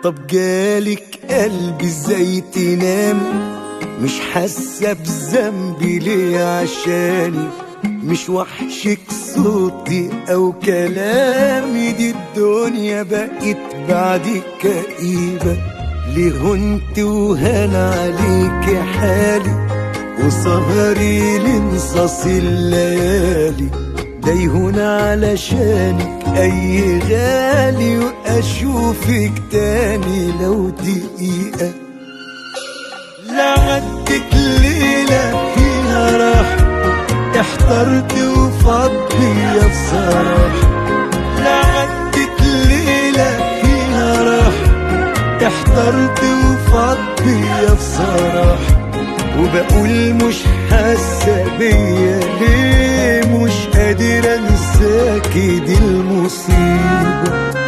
طب جالك قلبي ازاي تنامي؟ مش حاسة بذنبي ليه عشاني؟ مش وحشك صوتي او كلامي؟ دي الدنيا بقت بعدك كئيبة. ليه هنت وهان عليك حالي وسهري لنصاص الليالي؟ ده يهون علشانك اي غالي، واشوفك تاني لو دقيقة. لا عدت ليلة فيها راحة، احترت وفضي بصراحة. لا عدت ليلة فيها راحة، احترت وفضي بصراحة. وبقول مش حاسة بيا ليه، مش قادر انساكي دي المصيبة.